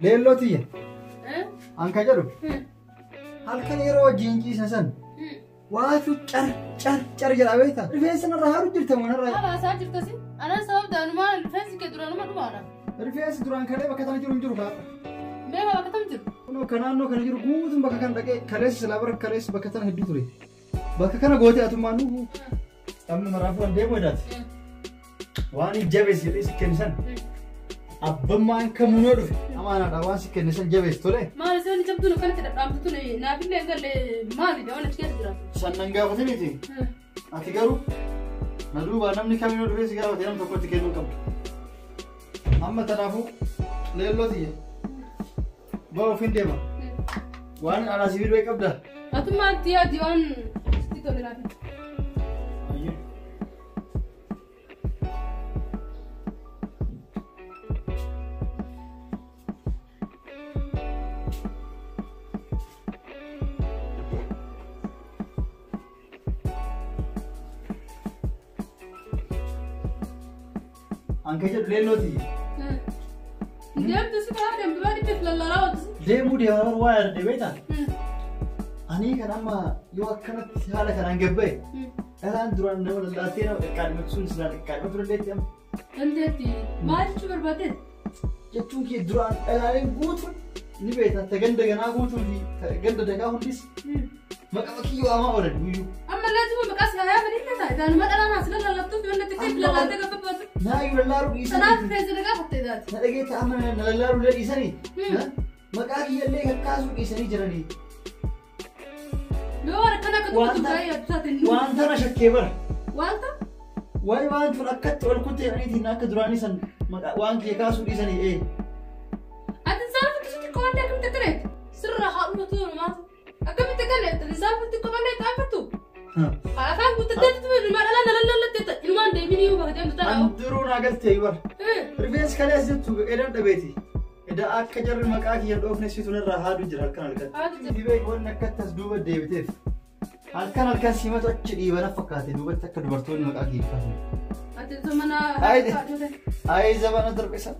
Leelloo tiyya. An ka jedhu halkan yeroo wajjin ciisan san waatu car car car jedha beektaa? Rifeensa narra haadhu jirta moo narra? Maal haasaa jirta si? Anaan sababda anumaa rifeensi kee duraanuma dhumaadha. Rifeensi duraan kalee bakka tana jiru hin jiru kaa. Mee bakka tam jiru? Kunoo ka naannoo kana jiru guutuun bakka kana dhaqee kaleessa silaa bara kaleessa bakka tana hedduu ture. Bakka kana gootee atummaan nuhu. Amma maraafuu an deemu edaati. Waan hin jabeessi jedhee si kennu san abbammaan kamuu yoo dhufe amaanaadha waan si kenne san jabeessi tole. Maali si wanni jabduun akkanatti dhadhaamtu tun naafillee hin galle maali waan achi keessa jiraatu? San nan gaafatiniiti. Ati garuu na duubaa namni kamiyyuu dhufee si gaafate nam tokkotti kennuu qabdu. Amma tanaafuu leelloo tiyya. Ba'a ofiin deema. Waan alaa si biduu qabda. Atummaa itti yaadi waan sitti tole naaf. An ka jedhu leelloo tiyya. Deemtu si karaa deemtu waan itti lallaalaa ooltu. Deemuu deemaa waa yaadde beektaa? Ani kan amma yoo akkanatti haala kanaan gabba'e dhalaan duraan nama lallaattee nama qaqqaadhimatu sun silaa qaqqaadhimatu dandeetti amma. Dandeetti. Maal jechuu barbaadde? Jechuun kee duraan dhalaaleen guutuun ni beekta ta ganda ganaa guutuu fi ta ganda dagaa hundis maqaa kiyyoo amaa oolan guyyuu. Ammallee jiru maqaa si hayaa fedhii ta'a. Itaanuma dhalaa naa sila lallattuuf yoo natti itti lallaattee gabbaabatu. Naa iyyuu lallaaluu dhiisanii. Kanaaf rifeensa dagaa fattee taati. Na dhageetta amma na lallaaluu illee dhiisanii. Maqaa kiyyallee kakkaasuu dhiisanii jiranii. Yoo waan akkana akka dubbatu baay'ee yaaddu taate nu. Wanta na shakkee bara. Wanta? Wayi waan tun akkatti ol kuttee jedhaniitiin akka duraanii san maqaa waan kiyya kaasuu dhiisanii ee. Ati saalfatti xiqqoo waan akkamitti akka ta'e sirra haa dhumatu maatu. Akkamitti akka ta'e saalfatti xiqqoo malee xaafatu. Afaan guuttattee ilmaa dhalaa na lallallatte ilmaan deeminii yoo bakka deemtu ta'a. An duruu naa galtee bara. Rifeensi kalee as jettu edan dhabeeti. Eda akka jarri maqaa kiyya dhoofne situ narraa haadu jira halkan halkan. Haadu jira. Dhibee wanni akkatti as duuba deebiteef. Halkan halkan simatu achi dhiibana fakkaate duubatti akka dubartoonni maqaa kiyya kaasne. Ati osoo mana. Ayi zabana darbe san.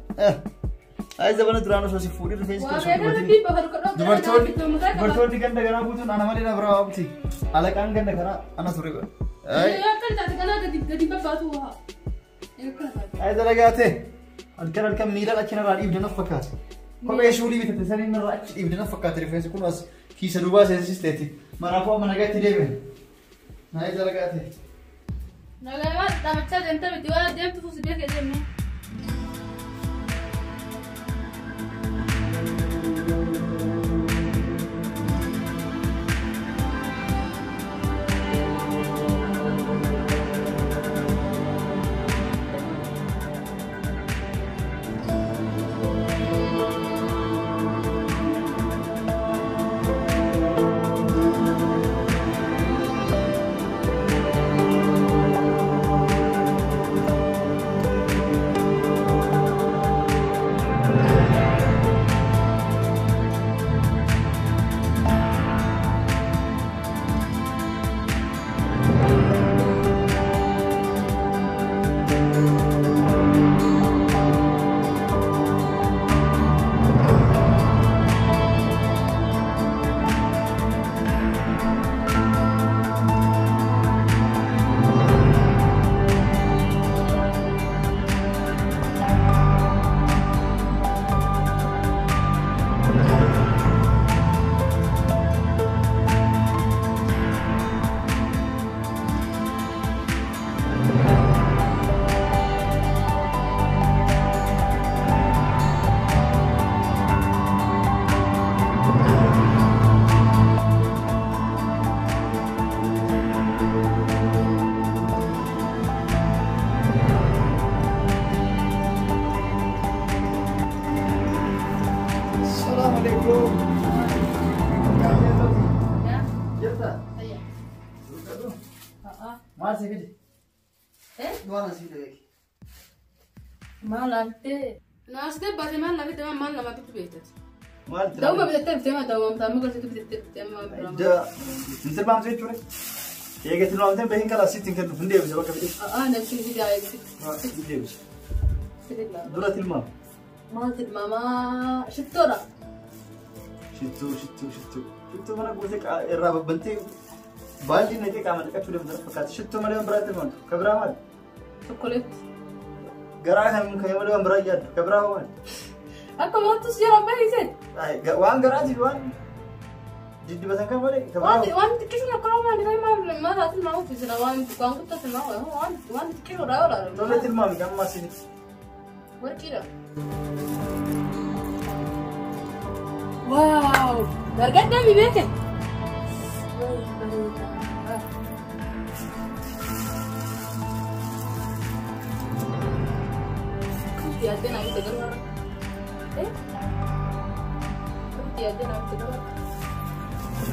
Ayi zabana duraan osoo si fuudhee rifeensi Waa kee osoo beekan dubatiin. rabbii bakka dhokka Dubartoonni dubartoonni ganda kanaa guutuun ana malee na biraa waamti. Alaqaan ganda kanaa ana ture. Ayi Akkana taate kanaa gadi gadi babbaatu haa. Akkana taate. ayi dalagaate. Halkan halkan miilaan achi narraa dhiibde na fakkaate. Kophee shuulii bitatte saniin narraa achi dhiibde na fakkaate rifeensi kun as kiisa duubaa seensisteeti. Maraafuu amma nagaatti deebi'e. Ayi dalagaate. Nagaa waan dhaabachaa deemtee miti waan deemtu fuusi beekee deemne. Salaam alaikum. Jirta? Maal si fide? Waan asii fide beeki. Maal laaftee? Naastee baatee maal laaftee maal namaa bitu beektati? Maal Daa'uma bitattee bittee maa daa'uma taa'uma garsiitu bitattee bittee maa biraa. Hin tilmaamte jechuudha. Eega tilmaamtee beekin kalaa sitti hin kennu hin deebise bakka fide. Aa namni si gaa'ee sitti. Hin deebise. Sitti laafa. Dura tilmaam. Maal tilmaamaa shittoodha. Shittoo shittoo shittoo. Shittoo mana gootee irraa babbantee baalli naqee qaama dhiqachuu deemtu fakkaata. Shittoo malee waan biraa tilmaamtu. Ka biraa maali? Chokkoleetti. Garaa kan kan malee waan biraa yaaddu. Ka biraa maali? Akka marattus jira baay'isee. Waan garaatiif waan diddibatan kan malee ka biraa. Waan xiqqishuun akka maali maal maal haa tilmaamuuf jira waan waan guddaa tilmaamu waan waan xiqqishuudha yoo laala. Tole tilmaami kan ammaa siif. Warqiidha. Waaw! Dargaddaa mi beeke? Kamti yaaddee naa bitte garuu har'a? Kamti yaaddee naa bitte garuu har'a?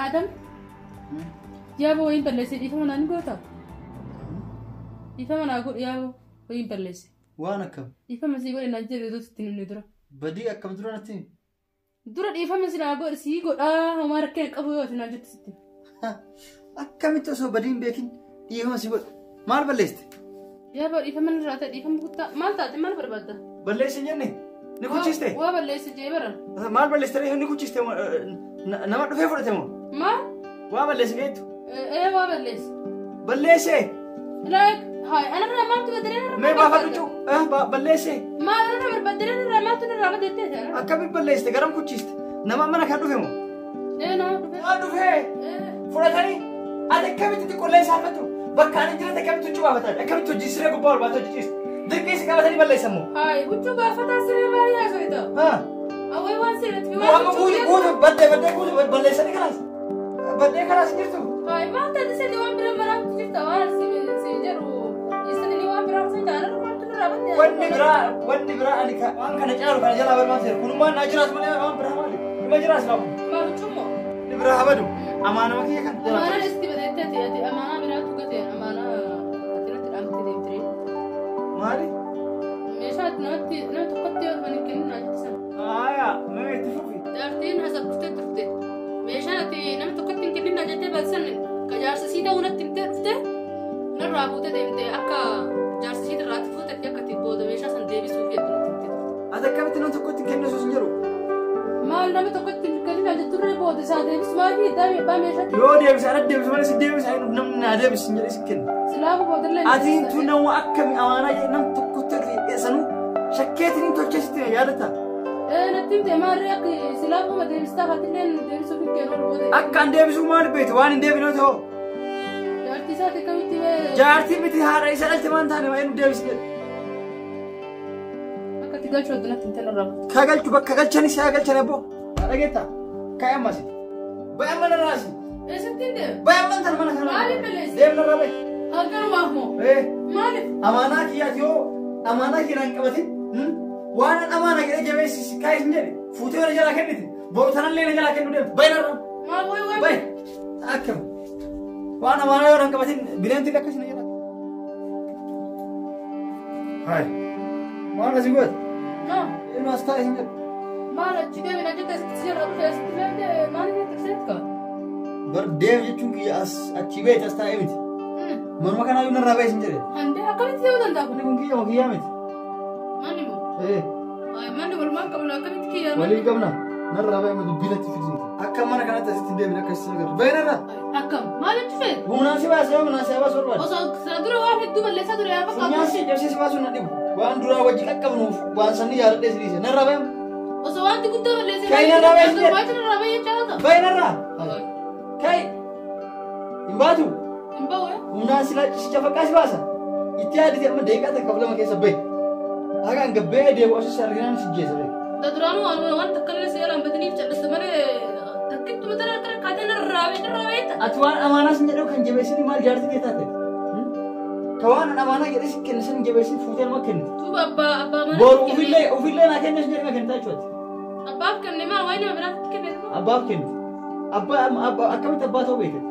Adam, yaaboo wayiin balleesse dhiifama naan goota? Dhiifama naa godhu yaaboo wayiin balleesse. Waan akkam? Dhiifama sii godhe naan jedhe utuu sitti himne dura. Badii akkam dura natti himi? Dura dhiifama si naa godhe sii godhaa homaa rakkina qabu yoo ati naan jettu sitti. Akkamitti osoo badii hin beekin dhiifama si godhe? Maal balleessite? Yaaboo dhiifama nirraa ta'e dhiifama guddaa maal taate maal barbaadda? Balleesse hin jenne? Ni kuchiste? Waa balleesse jee baran. Maal balleessite? Ni kuchiste nama dhufee fudhate moo? Maal? Waa balleesse beektu? Ee waa balleesse. Balleesse? Like hayi anarraa maaltu badaree irraa Mee baafadhu cuu? Balleesse? Maal anarraa barbaadee irraa maaltu irraa badeettee ta'e? Akkamitti balleessite? Garam kuchiste? Nama mana kan dhufe moo? Ee nama dhufe. Nama dhufee? Fudhatanii? Ati akkamitti xiqqollee saafatu? Bakka ani jirate akkamitti huccuu baafatan? Akkamitti hojii siree gubbaa ol baatee hojjechiiste? Dirqii si qabatanii balleessan moo? Hayi huccuu gaafataa siree baay'ee haasofita. Haa. Awwee waan sirreetti fi waan guutu guutu baddee baddee guutu balleessanii kalaas. Baddee kalaas jirtu. Hayi maal taate siree waan biraa maraamtu jirta waan si jedhu isanii waan biraa osoo hin taane maaltu irraa baddee. Wanni biraa ani waan kana caalu kana jalaa barbaadu seera. Kunummaan naa jiraatu malee waan biraa maali? Dhuma jiraas laabu. Maal huccuu moo? Inni biraa habadu. Amaanama kiyya kan. Amaanaan isti badeettee ati amaanaa biraatu gate amaanaa ati natti dhaamtee deemtee. Maali? Meeshaa namatti nama tokkotti yoo dhufan kennu naa jettisan. Aayaa mee itti fufi. Jaartiin haasofte turte. Meeshaan ati nama tokkotti hin kennin naa jettee baasisan ka jaarsisii ta'uu natti himtee dhufte narraa fuutee deemte akka jaarsisii irraatti fuute fi akka booda meeshaa san deebisuuf jettu natti himtee turte. Ati akkamitti nama tokkotti hin kennu osoo hin jedhu? Maal nama tokkotti hin kennin naa jetturree booda isaa deebisu maaliif hiddaa abbaa meeshaatti? Yoo deebise ana deebisu malee si deebisa namni naa deebisu hin jedhee si kenna. Silaafu boodallee. Ati tun nama akkami amaanaa jedhe nam tokkotti sanuu shakkeetiin tolchee sitti yaadata. Natti himte maarree akka silaafuma deebistaa faatillee deebisuuf hin kennu booda. Akka an deebisuu maal beektu waan hin deebine ta'oo. Jaartii isaati akkamitti Jaartii miti haadha isa dhalte waan taane waan nu deebisi jedhe. Akka itti galchuu adda natti himte narraa. Ka galchu bakka galchanis haa galchan abboo. Dhageetta ka'e ammas. Ba'i amma narraa asi. Eessatti hin deemu? Ba'i amma tan mana kana. Maaliif balleessi? Deem narraa ba'i. Akkanumaaf moo? Maaliif? Amaanaa kiyyaati yoo amaanaa kiyya hin qabatin waan an amaana jedhee jabeessi si kaayis hin jedhe fuutee na jalaa kennite boru tanallee na jalaa kennu deemtu ba'i narraa. Maal wayi wayi? Ba'i akkam waan amaanaa yoo hin qabatin bineensi akkas na jalaa. Hai maal asii goote? Maa? Ilma as taa'e hin jedhu. Maal achi deemi na jette asitti jala dhufee asitti feete maaliif natti ibseet kaa? Bar deem jechuun kiyya as achi beete as taa'e miti. Morma kanaayyuu narraa ba'e hin jedhe. Handee akkamitti ta'uu danda'a kun? Manni kun kiyya moo kiyyaa miti? Manni moo? Manni walumaan qabna akkamitti kiyya? Waliin qabna. Narraa ba'e dubbii natti fidsiiti. Akka mana kanatti asitti hin deebine akka isin agartu. Ba'e narraa. Akkam maal jechuu feete? Humnaan si baasee humnaan si baasuu barbaade. Osoo sana dura waan hedduu balleessaa ture yaa fakkaatu. Funyaan si cabsee si baasuu na dhibu. Waan duraa wajji qaqqabnuuf waan sanni yaadadhee si dhiise. Narraa ba'e. Osoo wanti guddaa balleessee. Ka'e narraa ba'e si jedhe. Waanti narraa ba'e jechaa oolta. Ba'e narraa. Ka'e. Hin baatu. Hin ba'u. Humnaan si si cafaqaa si baasa. Itti yaadite amma daqiiqaa takka lama keessa ba'i. Haga an gabbee deebi'u asii si arginaan si jeessa beeku. Duraanuu waan waan takka illee seeraan badaniif cal'iste malee takkitti mataa irra kaatee narraa ba'e narraa ba'e. Ati waan amaanaa sin jedhu kan jabeessini maal jaartii kee taate? Ka waan an amaanaa jedhee si kenne san jabeessini fuutee nama kennite. Tuuba abbaa abbaa mana. Boru ofillee ofillee naa kenne sin jedhee kennita jechuudha. Abbaa Abbaaf kenne maa waa'ee nama biraatti kenne. Abbaaf kenne. Abbaa akkamitti abbaa ta'uu beekte?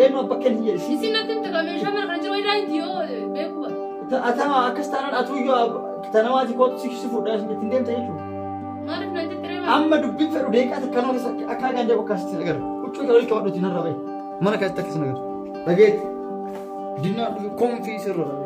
Eenyu abbaa kenne jedhe? Isin natti himte kaa meeshaa mana kana jiru wayii daa'imti yoo beeku ba. Atama akkas taanaan atuyyoo tanamaati kootu si fuudhaa ittiin deemta jechuudha. Maaliif nan jetti reema? Amma dubbiin fedhu deeqaa takka nama keessa akka hagaan deemu akkasitti agarra. Huccuu kee olii qabadhu ittiin har'a bahe. Mana keessatti akkas agarra. Dhageetti. Dinnaa dhufe konfii sirra dhabe.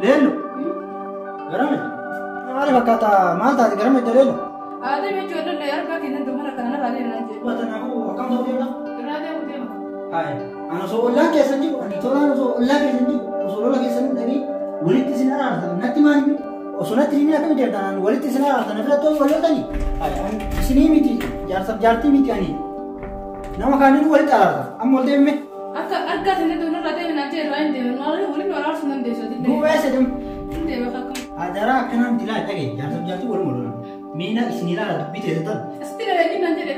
Leellu. Garame. Maali fakkaata maal taate garame itti leellu? Aadaa jechuun lollee argaa kennan dumara kana narraa deemaa jira. Kanaafuu akkam ta'uu deemna? Irraa deemu deema. Haaya. Ani osoo ollaan keessan jiru, ani tolaan osoo ollaa keessan jiru, osoo lola keessan hin dhagee walitti isin araartan natti maal osoo natti himee akkamitti jedhan ani walitti isin araartan irratti wal loltanii? Haaya. Ani isinii miti jaarsaaf jaartii miti ani nama kaaniin walitti araartan amma ol deemne. Akka argaa kennan dumarraa deemaa jira irraa hin deeman maal waliin waraabsuu dandeessu. Duuba eessa deemu? Hin deema kakka. Adaraa akkanaa miti laa dhagee jaarsaaf jaartii waluma lolan. Miina isin ilaala dubbii teessatan. Asitti dhagee nan jedhe.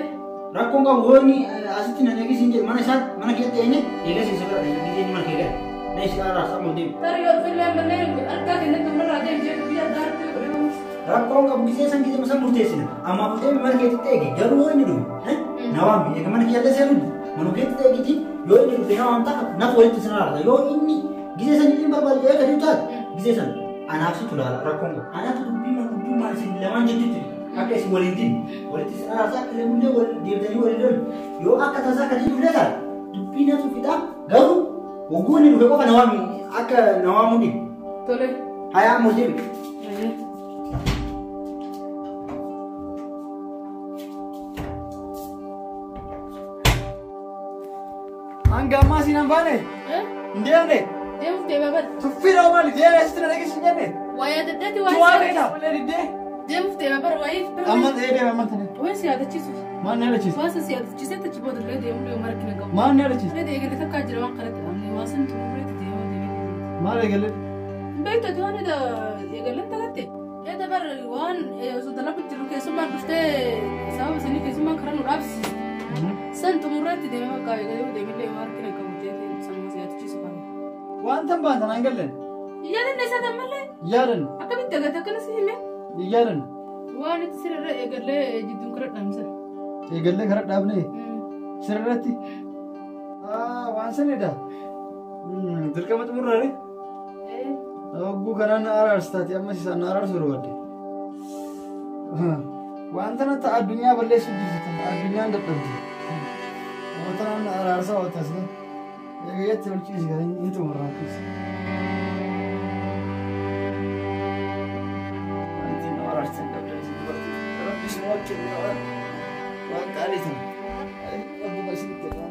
Rakkoon qabu hoonni asitti na dhageessin jedhe mana isaa mana keessatti eenye eegas isa bira dhageessin mana kee gale. Na isin araarsa amma deemu. Tarii yoo dhufillee malee argaa kennan dumarraa deemu jedhu biyya adda addaa godhamu. Rakkoon qabu gisee san gisee san murteessina. Amma bultee mana keessatti eege garuu yoo inni dhufe na waami eega mana kiyya illee seenu mana keessatti eegiti yoo inni dhufe na waamta naaf walitti isin araarsa yoo inni gisee san inni barbaadu eega jiru taate gisee san anaaf situ laala rakkoon qabu. Anaatu dubbii mana dubbii maal isin lamaan jettutti akka isin waliin dinne walitti isin araarsa akka isin bullee wal deebitanii waliin lolu yoo akka tasaa kan inni dhufe taate dubbii natu fixa garuu hogguu inni dhufe qofa na waami akka na waamuu dhibu. Tole. Hayaa amma deebi. Hanga ammaa siin hin baane? Hin deemne? Deemuuf deemaa bara. Tuffii dha'u maali? Deemee asitti na dhageessi hin jenne? Waa'ee adda addaati Tuwaa waa'ee. beektaa? Malee diddee? Deemuuf deemaa bara waa'ee. Amma ta'ee deema amma tane. Waa'ee si yaadachiisu. Maal na yaadachiisa? Waan si yaadachiisee achi booda illee deemuu yoo mara kina gahu. Maal na yaadachiisa? Illee eegalee takkaa jira waan kanatti dhabne waan san xumureetti deemaa deemee. Maal eegalee? Beektu waan eegalee tagatte. Eeda bar waan osoo dalagu jiru keessummaan dhuftee sababa sanii keessummaan karaa nu dhaabsise. San xumureetti deemee bakka eegalee deemillee yoo harkina qabu jeetee sanuma si yaadachiisu qaba. Waan tan baatan an gallen. Yaadanne isaa tammallee Yaadan. akkamitti agate akkana si hime? Yaadan. Waan itti sirriirra eegallee jidduun kara dhaamsan. Eegallee karaa dhaabne sirriirratti. Waan sanidha. Dirqama xumurraare. Hogguu kanaan na araarstaati ammas isaan na araarsu barbaadde. Waan tana ta'a addunyaa balleessu jirtu addunyaan dadhabde. Waan tanaan na araarsa ooltas. Eegayyatti olchiisi kan hin xumurraa. Wanti na araarsan dhabde dubartii. Rabbi isin waan kenne waan qaalii tana. Rabbuma isinitti jedha.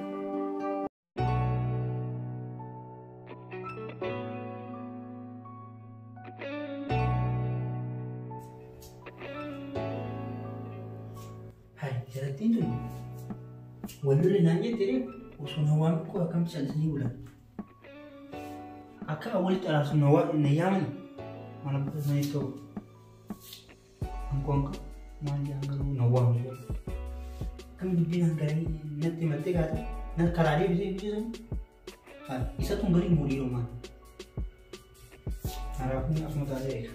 Hai, jalattiin tun wal lolle naan jette osoo na waami koo akkamitti callisanii bulan. Akka walitti araarsu na na yaamani mana bakka sanii ta'u. Ankoon qabu maal jedhan garuu na waamu jedhu. Akkami dubbiin hangaranii natti himattee gaata na karaa deebisee bijisan. Hai, isa tun garii muudii maal. Kanaafuu asuma taatee eega.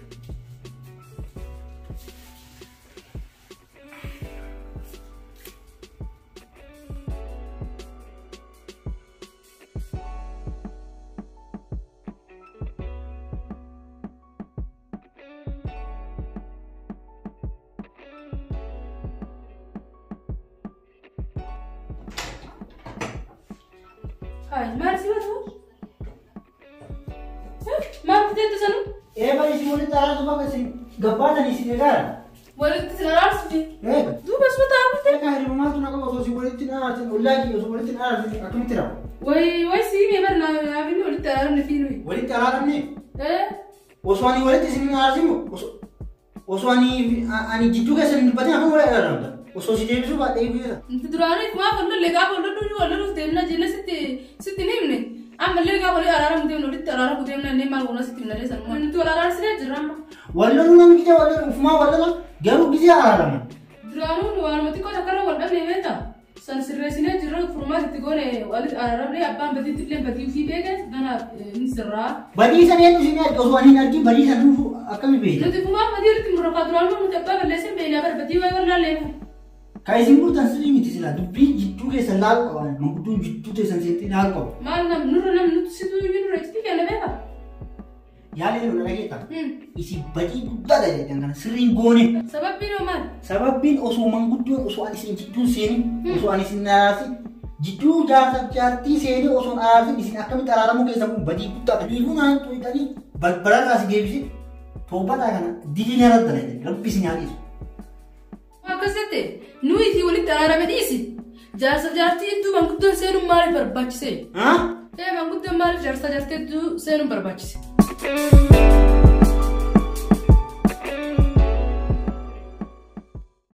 Hai, maal si batu? Maal fiteettu sanu? Ee bari isin walitti araarsu bakka isin gabbaatan isin egaara. Walitti isin araarsuufi. Eega. Duuba suma taa'aa Egaa hiriirummaatu na qaba osoo isin walitti hin araarsin ollaa kiyya osoo walitti hin araarsin akkamitti rawu? Way way si hime bar naafini walitti araaramne fi nuyi. Walitti araaramne osoo ani walitti isin hin araarsin osoo ani jidduu keessa hin dubbatin akkam walitti araaramta? Osoo si deebisuu baadhee eeguudha. Inti duraanii maaf wal lolle gaafa wal lollu wal lolluuf deemna jenne sitti sitti hin himne. Ammallee gaafa walii araaramu deemnu walitti araaramu deemna illee maal goona sitti himna leessan. Nuti wal araarsinee jirra amma. Wal loluu namni gisee wal lolu ufumaa wal lola garuu gisee araaraman. Duraanuu nu waanuma xiqqoo takkarra wal dhabne beektaa? San sirreessinee jirra furmaata itti goone walitti araaramne abbaan badiitti illee badii ofii beeke kanaaf inni sirraa. Badii san eenyu isin arge osoo ani hin argin badii san dhufu akkami beekta? Nuti fumaa badii walitti murra duraanuu nuti abbaa balleessin beeknaa bara badii waayee wallaallee. Kan isin murtan sirrii miti silaa dubbii jidduu keessan laalu qaba manguddoon jidduu teessan seetti laalu qaba. Maal nam nurra nam nuti situu iyyuu nurra itti kenna beeka. Yaala yeroo dhageetta. Isin badii guddaadha jettan kana sirriin goone. Sababbiin hoo maal? Sababbiin osoo manguddoon osoo ani isin jidduun seenin osoo ani isin araarsin jidduu jaarsaaf jaartii seenee osoo hin araarsin isin akkamitti araaramuu keessan kun badii guddaadha. Biifuu naan tuqxanii balbalarraa si deebise toobbataa kana dilii narra dalagde rabbi isin haa dhiisu. Akkasitti nuyi fi walitti araarame dhiisi. Jaarsa jaartii hedduu manguddoon seenuun maaliif barbaachise? Haa? Ee manguddoon maaliif jaarsa jaartii hedduu seenuun barbaachise?